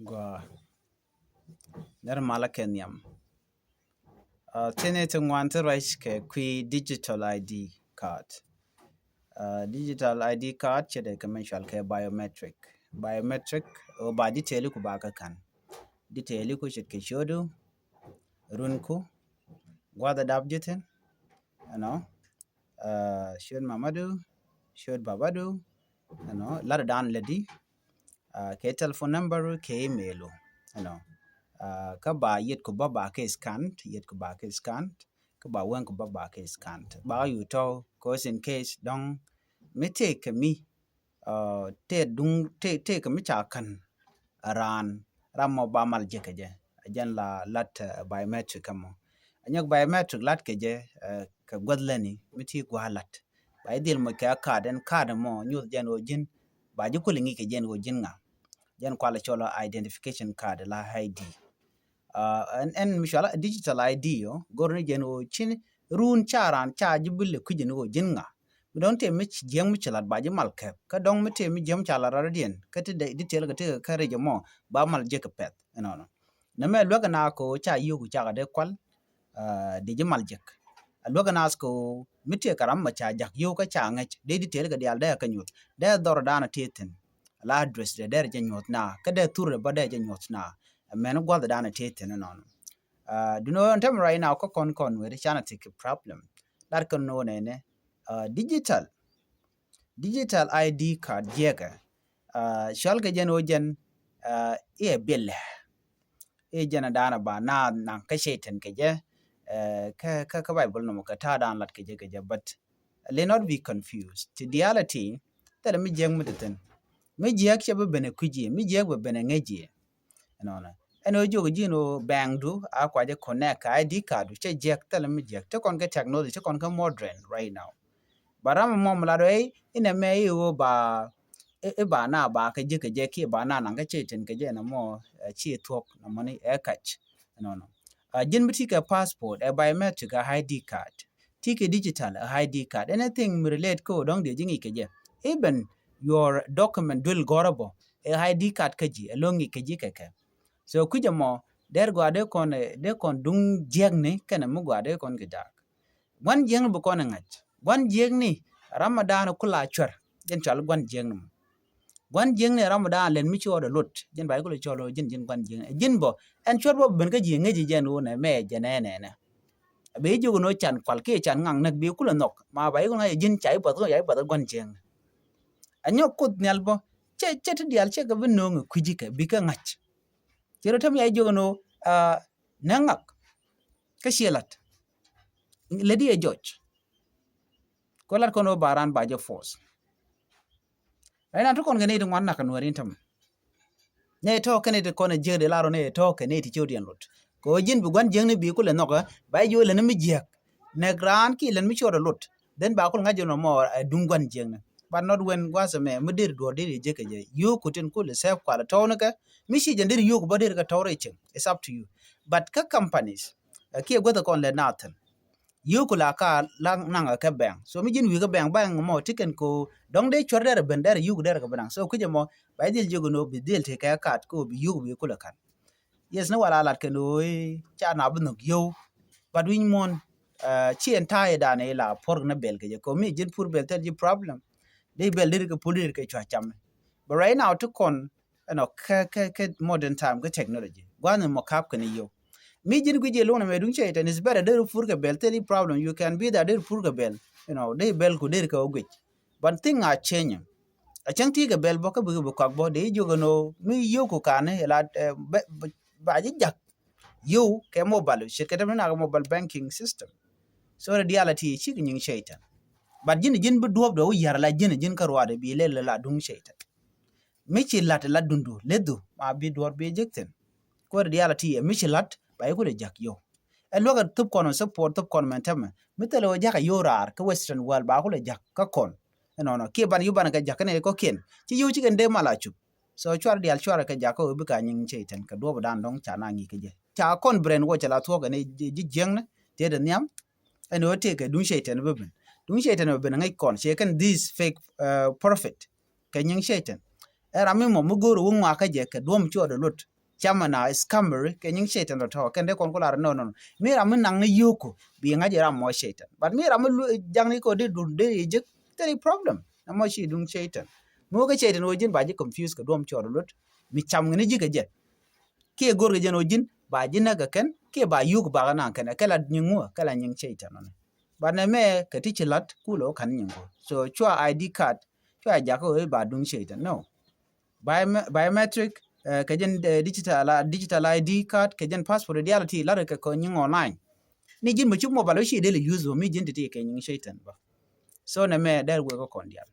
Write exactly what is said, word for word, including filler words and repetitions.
Gua nɛr malä kɛ nhiam. Thin i̱ ti ŋuan ti ruac kɛ kui̱ digital I D card. Digital I D card ce̱t ɛ kɛ mɛ cual kɛ biometric. Biometric ɛ ba detail ku ba kä ka̱n. Detail ku ce̱t kɛ ciötdu, runku, gua̱th ɛ dap ji̱ thi̱n, ɛnɔ, ciöt mamadu, ciöt babadu, ɛnɔ, lat ɛ dan lätdi, kɛ telephone number kɛ email, ɛnɔ. Kä ba yet ku ba ba kɛ scan, yet ku ba kɛ scan, kä ba wɛŋ ku ba ba kɛ scan. Ba yu tɔ, cause in case dɔŋ mi tëë kɛ mi tëë duŋ tëë kɛ mi ca ka̱n raan, ram mɔ ba mal jek kɛ jɛ. Jɛn la lat biometric ɛmɔ. Nyɔk biometric lat kɛ jɛ kɛ guäth lätni mi ti gua lat. Ba ji̱ dhil moc kɛ a card, ɛn card ɛmɔ nyuth jɛn ɣöö ji̱n, ba ji̱ kuli ŋi̱i̱c kɛ jɛn ɣöö ji̱n ŋa. Jɛn kualɛ cɔl identification card la I D. Ɛn ɛn mi cual digital I D ɔ, go̱r ni jɛn ɣöö ci run ca raan ca ji̱ bi lɛ kui̱c ni ɣöö ji̱n ŋa. Mi dɔ̱ŋ tëë mi jiäk mi ci lat ba ji̱ mal kɛp, kä dɔ̱ŋ mi tëë mi jiäk mi ca lat rɔ̱diɛn kä ti detail kɛ ti kɛ kä ric ɛmɔ ba mal jek kɛ pɛth, ɛnɔnɔ. Nɛ mɛ luäk ɛna kɛ ɣöö ca yio̱o̱k cakɛ dee kual dee ji̱ mal jek. Ɛ luäk ɛna kɛ ɣöö mi tëë kɛ ram mɔ ca jak yio̱o̱k kä ca ŋäc dee detail kɛ diaal dee kɛ nyuɔth, dee dhɔr daanɔ tëë thi̱n. La address dee dee rɛ jɛ nyuɔth na kä dee thur dee bä dee jɛ nyuɔth na. Ɛmɛn gua̱th daanɔ tëë thi̱n, ɛnɔnɔ. Dunɔ ɛn tämɛ right now kä kɔn kɔn weri canɛ ti kɛ problem. Lar kɛ nɔ nɛnɛ digital digital I D card jiɛkɛ. Cual kɛ jɛn ɣöö jɛn iɛ bilɛ iɛ jɛn a daanɔ ba naath naŋ kä cɛy-tan kɛ jɛ. Kä kä kä Bible nɔmɔ kɛ ta̱a̱ daan lat kɛ jɛ kɛ jɛ, but let not be confused. Ti diaal a ti thilɛ mi jiäk mi ti thi̱n. Mi jiäk cɛ bi ben ɛ kui̱c yɛ, mi jiäk bɛ ben ɛ ŋäc yɛ. Ɛnɔnɔ. Ɛn ɣöö jiök ji̱n ɣöö bɛŋdu a kua jɛ connect kɛ I D card du cɛ jiäk, thilɛ mi jiäk. Ti kɔn kɛ technology, ti kɔn kɛ modern right now. Ba ram ɛmɔ mi lat ɣöö inɛ mɛ i̱ ɣöö ba i̱ ba na ba kɛ ji̱ kɛ jɛ kiɛ ba na naŋ kä cɛy-tan kɛ jɛ nɔmɔ ɛ ci thuɔ̱k nɔmɔni ɛ kac. Ɛnɔnɔ. Ji̱n bi ti kɛ passport ɛ biometric ɛ I D card. Ti kɛ digital ɛ I D card. Anything mi relate kä ɣöö dɔ̱ŋ diɛ ji̱ ŋi̱i̱c kɛ jɛ. Even your document duël gɔ̱rä bɔ ɛ I D card kä ji̱ ɛ lo̱ŋ ŋi̱i̱c kɛ ji̱ kɛ kɛ. So kui̱c ɛmɔ der gɔaa dee kɔn dee kɔn duŋ jiäkni kɛnɛ mi gɔaa dee kɔn kɛ jaak. Gua̱n jiäkni bi kɔn ɛ ŋa̱c. Gua̱n jiäkni ram mɔ daanɔ kula cuɛr. Jɛn cual gua̱n jiäkni mɔ. Gua̱n jiäkni ram mɔ daanɔ lɛn mi ci ɣɔt ɛ lot. Jɛn ba ji̱ kulɛ cɔl ɣöö ji̱n ji̱n gua̱n jiäkni. Ji̱n bɔ ɛn cuɛr bɔ ben kä ji̱ ŋäc ji̱ jɛn ɣöö nɛ mɛ jɛ nɛnɛ nɛ. Bɛ ji̱ jiök ɛn ɣöö can kual kiɛ can ŋaŋ näk bi kulɛ nhɔk. Ma ba ji̱ kulɛ ŋa̱c ji̱n ca ji̱ buath kä ca ji̱ buath ɛ gua̱n jiäkni. Ɛ nyɔk Kuoth Nhial bɔ cɛ cɛ ti diaal cɛ kɛ bi nööŋ ɛ kui̱ci kɛ bikɛ ŋa̱c. Ci rɔ tɛm ya jiök ɛn ɣöö nɛ ŋak kä ciɛ la̱t. Lätdi ɛ jɔc. Kɔ lat kɔn ɣöö ba raan ba jɛ force. Rɛy nan ti kɔn kɛ nɛy ti ŋuan nak kɛ nuääri in tämɛ. Nɛy tɔ̱ kɛ nɛy ti kɔn ɛ jiäk dee lar ɣöö nɛy tɔ̱ kɛ nɛy ti ciötdiɛn lot. Kɛ ɣöö ji̱n bi gua̱n jiäkni bi kulɛ nhɔkä ba ji̱ ɣöö lɛn mi jiäk. Nɛk raan kiɛ lɛn mi ciötdɛ lot. Then ba kul ŋa̱c jɛ nɔmɔ ɛ duŋ gua̱n jiäkni. But not when gua̱a̱th ɛmɛ mi deri duɔ̱ɔ̱r deri jiäk kɛ jɛ. Yio̱o̱ku tin kulɛ sɛp kualɛ tɔ̱wni kɛ mi ci jɛn deri yio̱o̱ku bä deri kɛ tɔ̱w rɛy cieŋ. It's up to you. But kä companies ɛ kiɛ guäth ɛ kɔn lɛ naath thi̱n. Yio̱o̱ku la ka la naŋ ɛ kɛ bank. So mi ji̱n wi̱i̱ kä bank, bank mɔ ti kɛn ko dɔ̱ŋ dee cuɛr derɛ ben derɛ yio̱o̱ku derɛ kɛ ben naŋ. So kui̱c ɛmɔ ba ji̱ dhil jiök ɛn ɣöö bi dhil tekɛ card ko bi yio̱o̱ku bi kulɛ ka̱n. Yes, ni wala lat kɛn ɣöö ca na bi nhök yio̱w. But wi̱ny muɔ̱n ci ɛn ta̱a̱ i̱ dan ila puɔ̱r ni bɛl kɛ jɛ ko mi ji̱n pur bɛl thil ji̱ problem. Dee bɛl deri kɛ pul deri kɛ cua cam. But right now ti kɔn ɛnɔ kä kä kä modern time kä technology. Gua̱n ni mɔ kap kɛn yio̱w. Mi ji̱n guic yɛ luŋ na mɛ duŋ cɛ itɛn is better deri pur kɛ bɛl thil i̱ problem. You can be that deri pur kɛ bɛl. You know, deri bɛl ku deri kɛ wä guic. But thing are changing. A cäŋ ti kɛ bɛl bä kä bikɛ bi kɔak bä dee jiök ɛn ɣöö mi yio̱w ku ka̱n ila ba ji̱ jak yio̱w kɛ mobile. Ce̱tkɛ tɛm ni nak mobile banking system. So rɛ diaal a ti cikɛ nyiŋ cɛ itɛn. But ji̱n ji̱n bi duɔ̱ɔ̱p dee wä yär la ji̱n ji̱n kä ruaadɛ bi lɛl la duŋ cɛ itɛn. Mi ci la̱t la dundu lethdu ma bi duɔ̱ɔ̱r bi jek thi̱n. Kuäär diaal a ti ɛ mi ci la̱t ba yi kulɛ jak yio̱w. Ɛ luäk ɛ thop kɔn ɛ support thop kɔn mɛn tämɛ mi thilɛ wä jak ɛ yio̱w raar kä western world ba kulɛ jak kä kɔn. Ɛnɔnɔ kiɛ ban yup ban kɛ jak kɛn ɛ kɔ̱kiɛn ci yio̱w ci kɛn dee mal a cup. So cuar diaal cuar kɛ jak kä wä bikɛ a nyiŋ cɛ itɛn kɛ duɔ̱ɔ̱p dan dɔ̱ŋ ca na ŋi̱i̱k kɛ jɛ ca kɔn brain wä cɛ la thuɔ̱k kɛn ji̱ jiäkni. Tiet ɛ nhiam. Ɛn ɣöö tëëkɛ duŋ cɛy-tan bä ben. Duŋ cɛy-tan bä ben ŋäc kɔn cɛ kɛn this fake prophet. Kɛ nyiŋ cɛy-tan. Ɛ ram mi mɔ mi go̱o̱r wä ŋɔakä jɛ kɛ duɔ̱m cuɔt ɛ luɔt. Camɛ na scammer kɛ nyiŋ Cɛytan tɔ̱tɔ̱ kɛn dee kɔn ku lar nɔ nɔ. Mi ram mi naŋ ni yio̱o̱ku bi ŋa̱c ram mɔ Cɛytan. But mi ram mi jaŋ ni kɔ dee duŋ dee yɛ jek. There is problem. Na mɔ ci duŋ Cɛytan. Mi wä kä Cɛytan wä ji̱n ba ji̱ confuse kɛ duɔ̱m cuɔt ɛ luɔt. Mi cam ŋä ni ji̱ kɛ jɛ. Kiɛ go̱r kɛ jɛn ɔ ji̱n ba ji̱ näk kɛ kɛn kiɛ ba yuk ba kɛ naŋ kɛn kɛ la nyiŋ ŋuɔ kɛ la nyiŋ Cɛytan ɔnɛ. Ba nɛ mɛ kɛ ti ci lat kulɛ wä ka̱n nyiŋ kɔ. So cua I D card cua jakä wee ba duŋ Cɛytan. No. Biometric kɛ jɛn digital I D card kɛ jɛn passport diaal ti lat kɛ kɔ nyiŋ online. Ni ji̱n mɛ ci mobile wä ci dee lɛ use wä mi ji̱n ti ti kɛ nyiŋ Cɛytan ba. So nɛ mɛ dɛr wee kɛ kɔn diaal.